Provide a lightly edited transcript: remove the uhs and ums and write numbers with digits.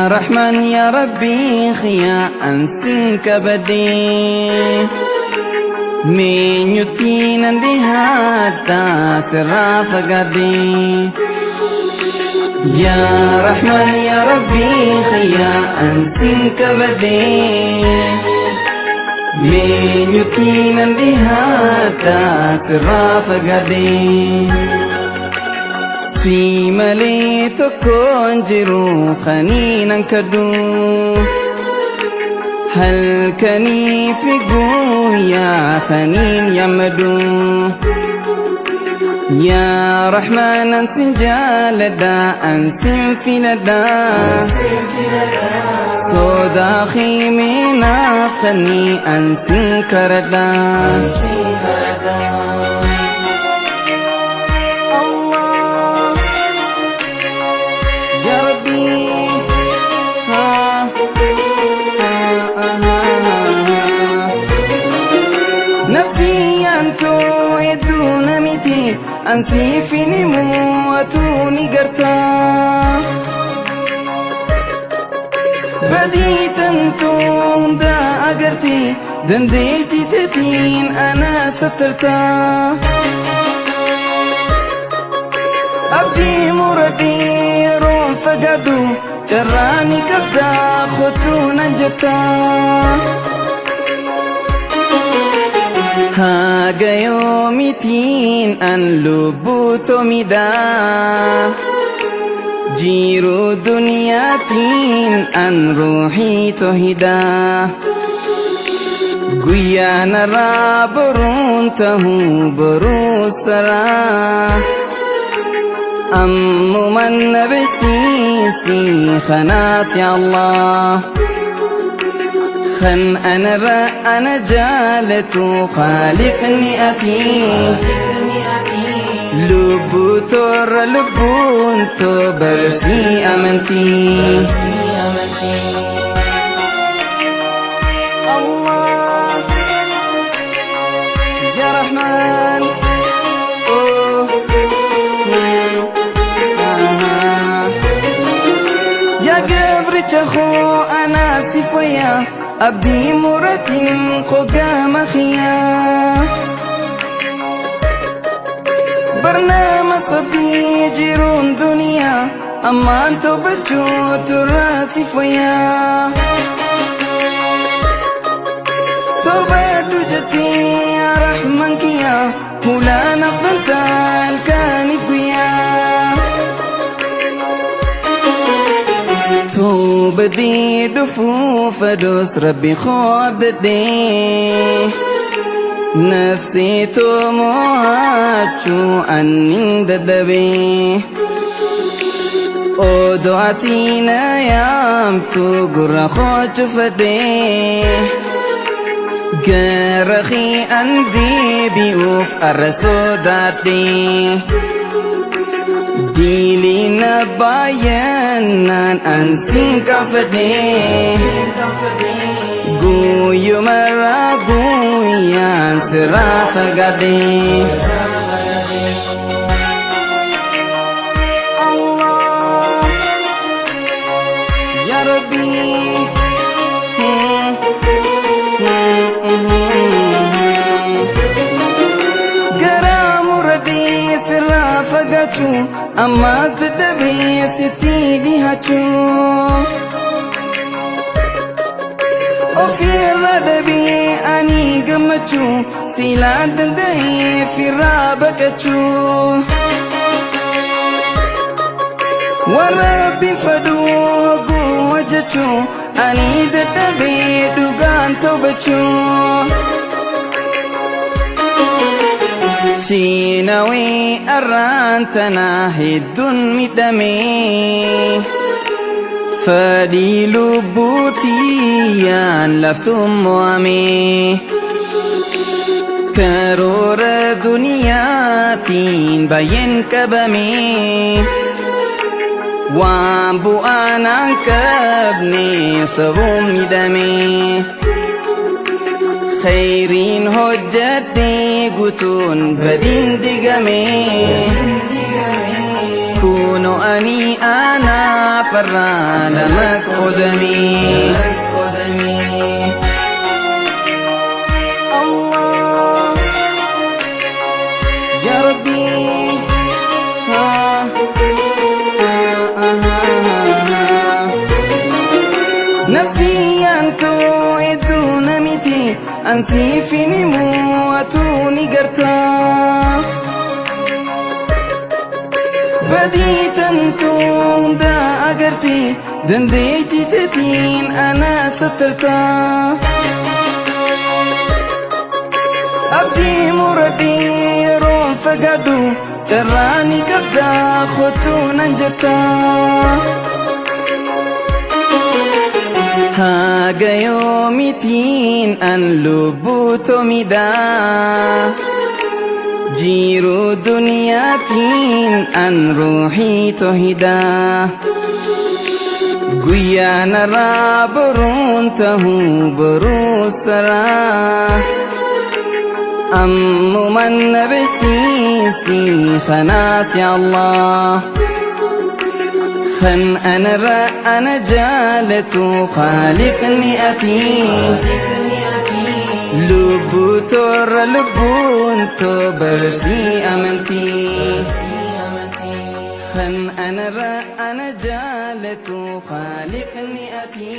يا رحمن يا ربي خيا أنسن كبدي من يتين بهادا سرا فقدي يا رحمن يا ربي خيا أنسن كبدي من يتين بهادا سرا فقدي Si malee tokkoon jiru khaniinan kadhu halkanii fi guyyaa khaniin yammadu yaa Rahmaan an sin jaaladha an sin filadha sodaa khiminaaf khanii an sin karadha. Allah Ya Rabbi ha ha ha ha Nafsiyaan too hedduu namiti ansiifin himuu atuu ni garta Badii tantoo hunda agarti dandeettii teetiin ana sattarta Abdii muradhee yeroon fagaadhu carraa ni qabdaa kottuu nan jetta Haga yoomitiin an lubbuu tomidhaa Jiruu duniyaatiin an ruuxii tohidhaa Guyyaa narraa boruun tahuu boruu saraa Ammuman na beeksisi khanaas ya Allah خن أنا را أنا جالت خالقني أتي لبوتور لبونتو برسي أمنتي الله يا رحمن أوه آه. يا قبر تخو أنا سفيا أبدي مرتين قدام خيا برنامج صبي جيرون دنيا أما أنتو بتو تراسي فيا توبة دجتي يا رحمن كيا هولا نقبنتا الكاني قيا توبة دفوف دوس ربي خوددي نفسي تمواتشو أنين ددبي ودعتينا يامتو قرى خوش فدي قرخي أندي بيوف الرسوداتي ديلي نباينان أنسين كفدي قويو مرا قويان سرا فقدي الله يا ربي قرام ربي سرا فقتو أما أصدبي ستي دي هاتو وفي الردبي أني قمتو سيلان دندهي في رابكتو وربي فدو وجتو أني ددبي دوغان توبتو شينوي أرانتنا هدون مدمي فدي لبوتيان لفتم وامي كرور دنياتين بين كبمي وان بؤانا كبني صبوم مدمي خيرين هجتي قتون بدين دقمي Kuno ani ana farra lama qodami. Allah Ya Rabbi, ha ha ha ha. Nafsiyaan too hedduu namiti ansiifin himuu atuu ni gartaa. Badii tantoo hundaa agarti dandeettii teetiin ana sattartaa. Abdii muradhee yeroon fagaadhu carraa ni qabdaa kottuu nan jettaa. Haga yoomitiin an lubbuu tomidhaa. Jiruu duniyaatiin an ruuxii tohidaa. Guyyaa narraa boruun tahuu boruu saraa. Ammuman na beeksisi khanaas ya Allah. Kan anarra ana jaalatu khaaliqni ati. Lubbuu toorra lubbuun too barsii amantii. Kan anarra ana jaalatu khaaliqni ati.